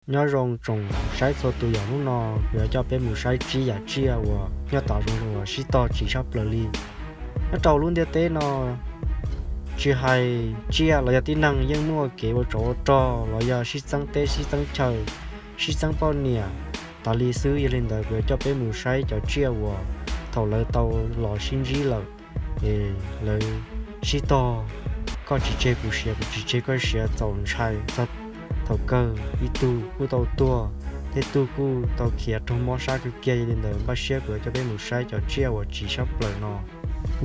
Nyob zoo tsoom saib txhua tus, yog hnub no kuv yuav coj peb mus saib tsib yam tsiaj uas nyob tom zoo uas sib tog tsiv tshaj plaws li. Nyob rau lub ntiaj teb no tsis hais tsiaj los yog tib neeg yeej muaj kev ua tsov ua rog los yog sib txeeb teb sib txeeb chaw, sib txeeb poj niam tas li xwb. Yog li ntawd kuv yuav coj peb mus saib cov tsiaj uas thaum lawv tau los sib ntsib lawm es lawv sib tog, koj tsis tseg kuv siav, kuv tsis tseg koj siav, txaus ntshai txog thaum kawg ib tug kuj tau tuag, tej tug kuj tau khiav raug mob sab kawg kiag. Yog li ntawd npaj siab kuv yuav coj peb mus saib cov tsiaj uas tsiv tshaj plaws no.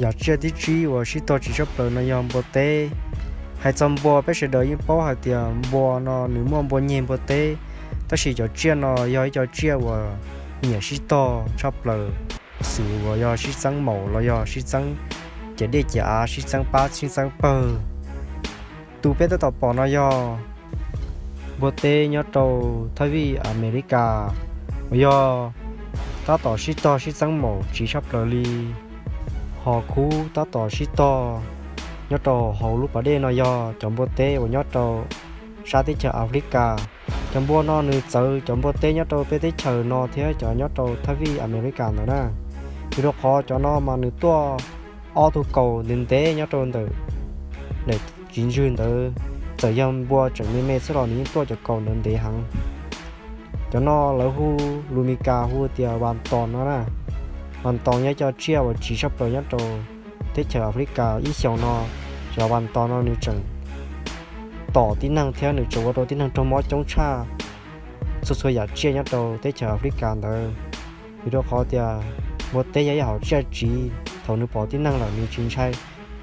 Yam tsiaj thib tsib uas sib tog tsiv tshaj plaws no yog npua teb. Hais txog npua, peb sawv daws yeej paub hais tias npua no nws muaj npua nyeg npua teb, tab sis cov tsiaj no yog ib co tsiaj uas nyiam sib tog tshaj plaws, xws uas yog sib txeeb maum los yog sib txeeb ciam dej ciam av, sib txeeb pab sib txeeb pawg. Tus peb tab tom pom no yog npua teb nyob rau thaj vij Amelikas uas yog tab tom sib tog sib txeeb maum tsiv tshaj plaws li. Ho khub tab tom sib tog nyob rau hauv lub pas dej no yog cov npua teb uas nyob rau sab teb chaws Africa. Cov npua no nws txawv cov npua teb nyob rau peb teb chaws no thiab cov nyob rau thaj vij Amelikas ntawd na. Vim rau qhov cov no mas nws tuaj ob tug kaus ntev ntev nyob rau ntawm daim txiv ntswg ntawd. Txawm yog npua tseem me me xwb los nws yeej tuaj cov kaus ntawd ntev heev. Cov no lawv hu, lus Meskas hu tias vas tos no na. Vas tos yog cov tsiaj uas tsiv tshaj plaws nyob rau teb chaws Africa. Ib xyoos no cov vas tos no nws tseem tom tib neeg thiab nws tseem ua rau tib neeg raug mob coob tshaj txhua txhua yam tsiaj nyob rau teb chaws Africa ntawd. Vim rau qhov tias npua teb yog ib hom tsiaj tsiv, thaum nws pom tib neeg lawm nws tsis ntshai.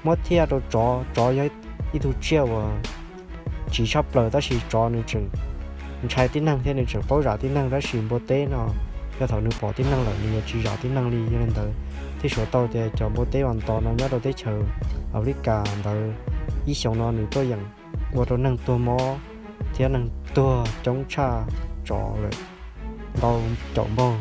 Muab thiaj rau tsov, tsov yog ib tug tsiaj uas tsiv tshaj plaws tab sis tsov nws tseem ntshai tib neeg thiab nws tseem paub zam tib neeg, tab sis npua teb no yog thaum nws pom tib neeg lawm nws yuav tsis zam tib neeg li. Yog li ntawd thiaj suav tau tias cov npua teb vas tos no nyob rau teb chaws Africa ntawd ib xyoos no nws tuaj yeem ua rau neeg tuag mob thiab neeg tuag coob tshaj tsov lawm ntau caum npaug.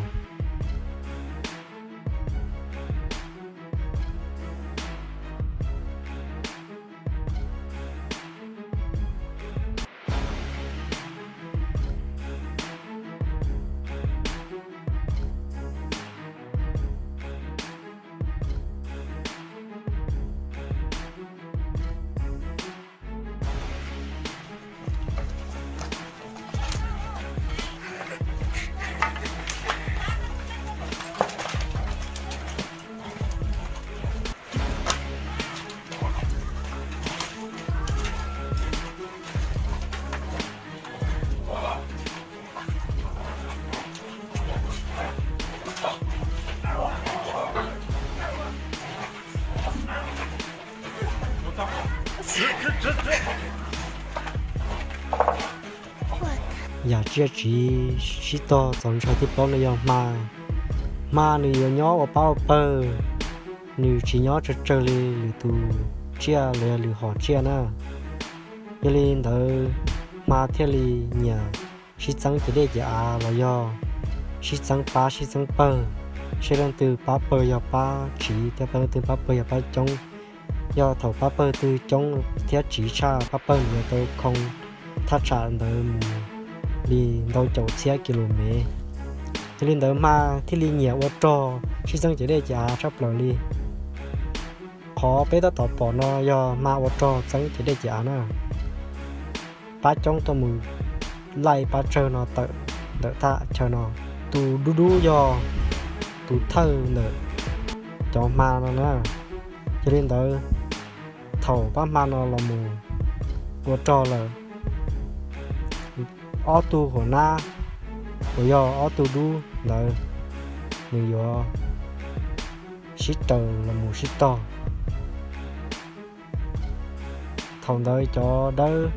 Yam tsiaj tsiv sib tog txaus ntshai thib plaub no yog hma. Hma nws yuav nyob ua pab ua pawg, nws tsis nyob tsawg tsawg li lwm tus tsiaj los yog lwm hom tsiaj na. Yog li ntawd hma thiaj li nyiam sib txeeb ciav dej ciav av los yog sib txeeb pab sib txeeb pawg. Seb leej twg pab pawg yog pab tsiv thiab leej twg pab pawg yog pab coob. Yog thaum pab pawg twg coob thiab tsiv tshaj, pab pawg yuav tau khoo thaj tsam ntawd mus li ntau caum txhiab kis lus mev. Yog li ntawd hma thiaj li nyiam ua rog sib txeeb ciav dej ciav av tshaj plaws li. Qhov peb tab tom pom no yog hma ua rog txeeb ciav dej ciav av na. Pab coob tuaj mus laij pab tsawg no tawm ntawm thaj chaw no. Tus dub dub yog tus thawj ntawm cov hma no na. Yog li ntawd thaum pab hma no los mus ua rog lawm, ob tug huam nab uas yog ob tug dub ntawd nws yuav sib raws los mus sib tog. Thaum ntawd cov dawb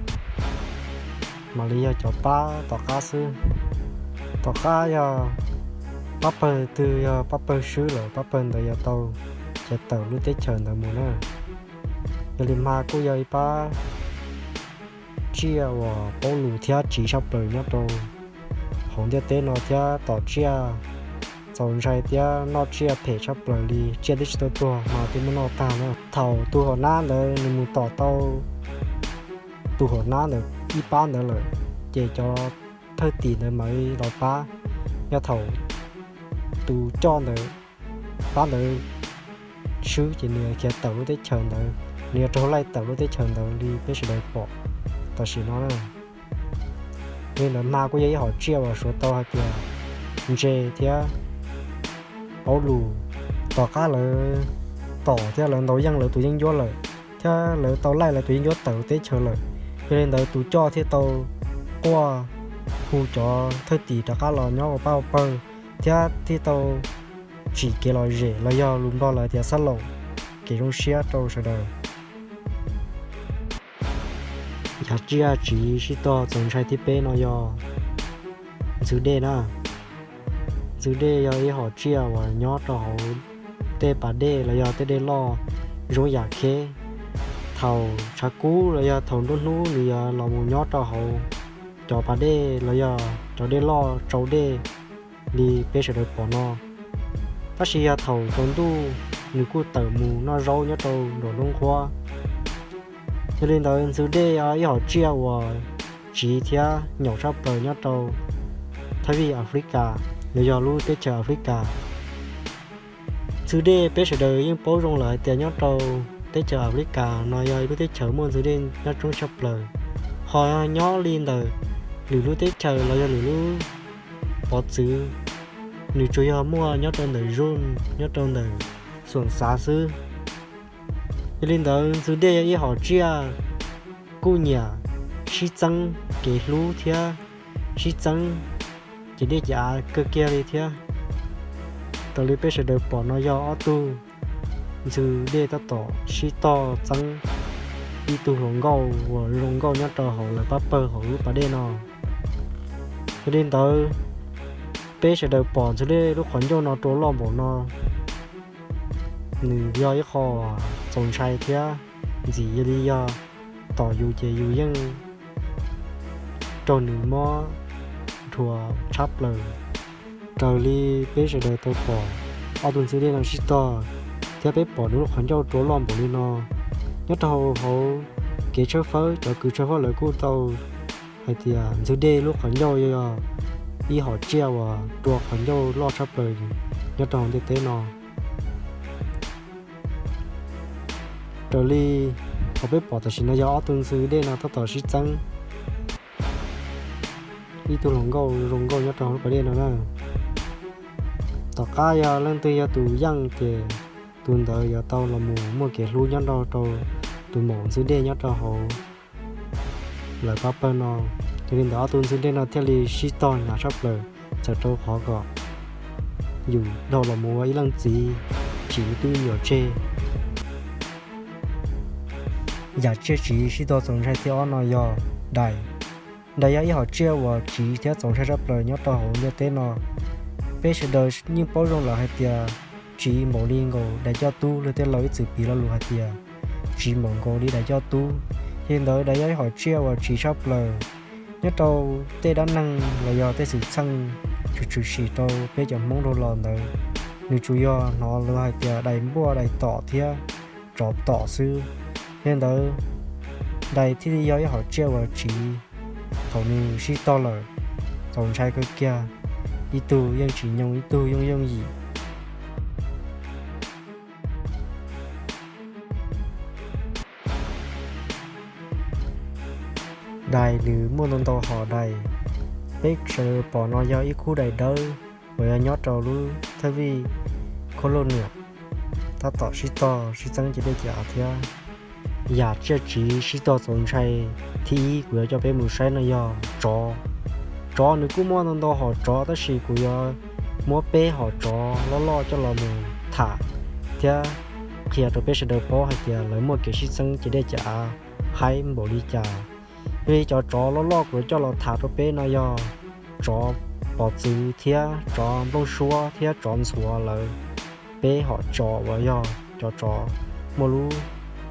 mam li yog cov pab tom qab xwb. Tom qab yog pab pawg twg yog pab pawg swb lawm, pab pawg ntawd yuav tau khiav tawm lub teb chaws ntawd mus na. Yog li hma kuj yog ib pab tsiaj uas paub lus thiab tsiv tshaj plaws nyob rau hauv ntiaj teb no thiab tom tsiaj txaus ntshai thiab noj tsiaj phem tshaj plaws li. Tsiaj twb tsis tau tuag hma twb muab noj tag na. Thaum tus huam nab ntawd nws mus tom tau tus huam nab ntawd ib pab ntawd lawm, ces cov thawj tim ntawd mam li los pab. Yog thaum tus coj ntawd pab ntawd swb ces nws khiav tawm lub teb chaws ntawd, nws yuav raug laij tawm lub teb chaws ntawd li peb sawv daws pom tam sim no. Li ntawd mas kuj yog ib hom tsiaj uas suav tau hais tias ntse thiab paub lus. Tom qab lawv tom thiab lawv ntaus yeej lawv tus yeeb ncuab lawm, thiab lawv tau laij lawv tus yeeb ncuab tawm lub teb chaws lawm, yog li ntawd tus coj thiaj tau quaj hu cov thawj tim rov qab los nyob ua pab ua pawg, thiab thiaj tau tsim kev lom zem los yog lus Nplog lawv tias xab laum kev zoo siab rau sawv daws. Yam tsiaj tsiv sib tog txaus ntshai thib peb no yog ntxhw dej na. Ntxhw dej yog ib hom tsiaj uas nyob rau hauv tej pas dej los yog tej dej loj zoo yam kheb. Thaum tshav kub los yog thaum nruab hnub nws yuav los mus nyob rau hauv cov pas dej los yog cov dej loj tsau dej li peb sawv daws pom no. Tab sis yog thaum tsaus ntuj nws kuj tawm mus noj zaub nyob rau nraum nruab nqhuab. Yog li ntawd ntxhw dej yog ib hom tsiaj uas tsiv thiab nyaum tshaj plaws nyob rau thaj vij Africa, los yog lub teb chaws Africa. Ntxhw dej peb sawv daws yeej paub zoo lawm hais tias nyob rau teb chaws Africa no yog ib lub teb chaws muaj ntxhw dej nyob coob tshaj plaws. Ho nyob li ntawm lwm lub teb chaws los yog lwm lub pov txwv, nws tsuas yog muaj nyob rau ntawm zos, nyob rau ntawm xuam xav xwb. Yog li ntawd ntxhw dej yog ib hom tsiaj kuj nyiam sib txeeb kev hlub thiab sib txeeb ces dej ces av kawg kiag li thiab. Raws li peb sawv daws pom no yog ob tug ntxhw dej tab tom sib tog txeeb ib tug hluas nkauj uas zoo nkauj nyob rau hauv lawv pab pawg hauv lub pas dej no. Yog li ntawd, peb sawv daws pom ntxhw dej lub qhov ncauj no rua loj npaum no, nws yog ib qho txaus ntshai thiab ntxim yog li yog tom yus ces yus yeej raug nws mob dhuav tshab plaws. Raws li peb sawv daws tau pom ob tug ntxhw dej no sib tog thiab peb pom nws lub qhov ncauj rua loj npaum li no, nyob rau hauv kev tshawb fawb cov kws tshawb fawb lawv kuj tau hais tias ntxhw dej lub qhov ncauj yog ib hom tsiaj uas rua qhov ncauj loj tshaj plaws nyob rau hauv ntiaj teb no. Raws li qhov peb pom tam sim no yog ob tug ntxhw dej no tab tom sib txeeb ib tug hluas nkauj zoo nkauj nyob rau hauv lub pas dej no na. Tom qab yog leej twg yog tus yeej ces tus ntawd yuav tau los mus muaj kev hlub nyob rau tus maum ntxhw dej nyob rau hauv lawv pab pawg no. Yog li ntawd ob tug ntxhw dej no thiaj li sib tog hnyav tshaj plaws, txawm rau qhov kom yus dhau los mus ua ib leej txiv tsim tub nyuam tseg. Yam tsiaj tsiv sib tog txaus ntshai thib ob no yog dais. Dais yog ib hom tsiaj uas tsiv thiab txaus ntshai tshaj plaws nyob rau hauv ntiaj teb no. Peb sawv daws yeej paub zoo lawm hais tias tsiv npaum li nkaus dais coj tub, luag tej laus ib txwm piv lo lus hais tias tsiv npaum nkaus li dais coj tub. Yog li ntawd dais yog ib hom tsiaj uas tsiv tshaj plaws nyob rau tej dab neeg los yog tej xwm txheej tshwm tshwm sim rau peb cov Hmoob dhau los ntawd, nws tsuas yog hnov lawv hais tias dais npuaj dais tom thiab tsov tom xwb. Yog li ntawd dais thiaj li yog ib hom tsiaj uas tsiv, thaum nws sib tog lawm txaus ntshai kawg kiag, ib tug yeej tsis nyoo ib tug yooj yooj yim. Dais nws muaj ntau ntau hom dais. Peb sawv daws pom no yog ib khub dais dawb uas yog nyob rau lub thawj vij Colombia, tab tom sib tog sib txeeb ces dej ces av thiab. Yam tsiaj tsiv sib tog txaus ntshai thib ib kuv yuav coj peb mus saib no yog tsov. Tsov nws kuj muaj ntau ntau hom tsov tab sis kuv yuav muab peb hom tsov loj loj coj los mus tham thiab qhia rau peb sawv daws paub hais tias lawv muaj kev sib txeeb ces dej ces av haib npaum li cas. Yog li cov tsov loj loj kuv yuav coj los tham rau peb no yog tsov pos txwv thiab tsov nplooj suab thiab tsov ntxhuav lawv. Peb hom tsov uas yog cov tsov muaj lub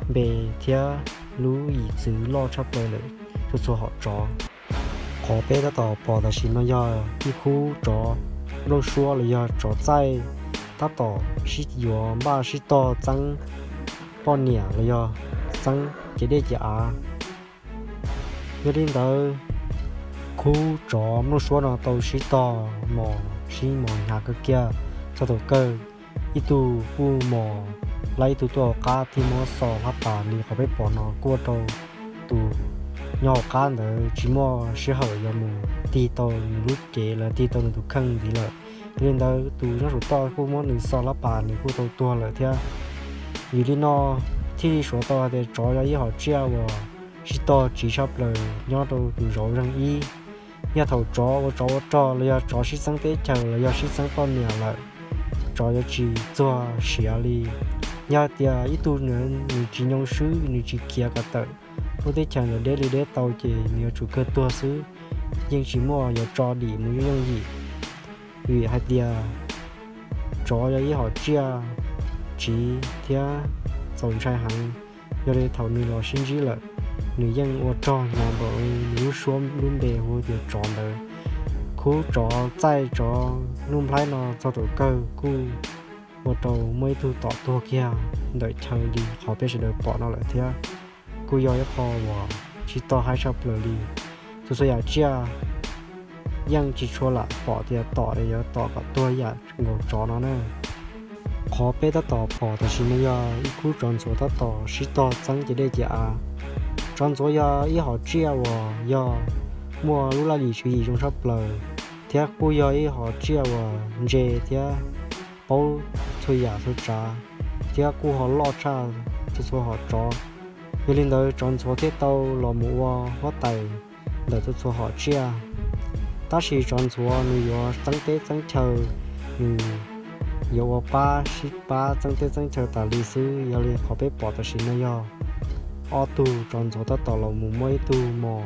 npe thiab lub yim txwv loj tshaj plaws lawm txhua txhua hom tsov. Qhov peb tab tom pom tam sim no yog ib khub tsov nplooj suab los yog tsov txaij, tab tom sib yuav npaj sib tog txeeb poj niam los yog txeeb ces dej ces av. Yog li ntawd, Khub tsov nplooj suab no tau sib tog mos sib mos hnyav kawg kiag, txog thaum kawg ib tug kuj mos lab ib tug tuaj hauv qab thiab muab xo hlab pas li qhov peb pom no kuj ua rau tus nyob hauv qab ntawd tsis muaj sij hawm yuav mus tig tau nws lub cev los tig tau nws tus kheej ntxiv lawm. Yog li ntawd tus nyob saum toj kuj muab nws xo hlab pas nws kuj tau tuag lawm thiab. Vim li no thiaj li suav tau hais tias tsov yog ib hom tsiaj uas sib tog tsiv tshaj plaws nyob rau tus zauv zeeg ib. Yog thaum tsov ua tsov ua rog los yog tsov sib txeeb teb chaws los yog sib txeeb poj niam lawm, tsov yuav tsis txuag siav li. Yog tias ib tug nws tsis nyoo swb, nws tsis khiav kom tawm lub teb chaws ntawd deb li deb tau ces nws yuav tsum kawg tuag xwb, yeej tsis muaj yuav tso dim mus yooj yooj yim. Vim hais tias tsov yog ib hom tsiaj tsiv thiab txaus ntshai heev. Yog li thaum nws los sib ntsib lawm, nws yeej ua rog hnyav npaum li nws lub suab lub npe hu tias tsov ntawd. Khub tsov txaij tsov nuj nplaib no txog thaum kawg kuj ua rau muaj ib tug tom tuag kiag ntawm chaw li qhov peb sawv daws pom no lawm thiab. Kuj yog ib qho uas sib tog haib tshaj plaws li. Txhua txhua yam tsiaj yeej tsis tshua lam pom tias tom es yuav tom kom tuag yam nkaus tsov no na. Qhov peb tab tom pom tam sim no yog ib khub tsov ntxhuav tab tom sib tog txeeb ciam dej ciam av. Tsov ntxhuav yog ib hom tsiaj uas yog muaj lub laj lim tswv yim zoo tshaj plaws, thiab kuj yog ib hom tsiaj uas ntse thiab paub txhua yam txhua tsav, thiab kuj ho loj tshaj txhua txhua hom tsov. Yog li ntawd tsov ntxhuav thiaj tau los mus ua huab tais ntawm txhua txhua hom tsiaj. Tab sis tsov ntxhuav nws yuav txeeb teb txeeb chaw, nws yuav ua pab sib pab txeeb teb txeeb chaw tas li xwb. Yog li qhov peb pom tam sim no yog ob tug tsov ntxhuav tab tom los mus muab ib tug mos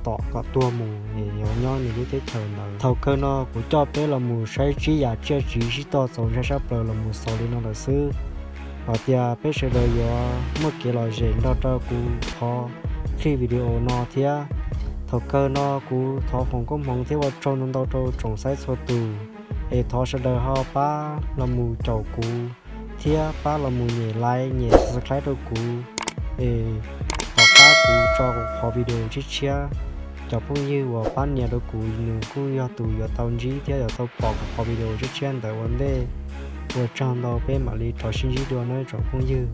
tom kom tuag mus es yuav nyob nws lub teb chaws ntawd. Thaum kawg no kuv coj peb los mus saib tsib yam tsiaj tsiv sib tog txaus ntshai sab plaws los mus xaus li no lawm xwb. Hais tias peb sawv daws yuav muaj kev lom zem nrog rau kuv qhov clip video no thiab. Thaum kawg no kuv thov foom koob hmoov thiab ua tsaug ntau ntau rau tsoom saib txhua tus, es thov sawv daws ho pab los mus caum kuv thiab pab los mus nyem like nyem subscribe rau kuv, es tom qab kuv tso qhov video tshiab tshiab, cov phooj ywg uas pab nias rau kuv nws kuj yog tus yuav tau ntsib thiab yuav tau pom kuv qhov video tshiab tshiab ntawd ua ntej. Ua tsaug ntau, peb mam li rov sib ntsib dua nawb tsoom phooj ywg.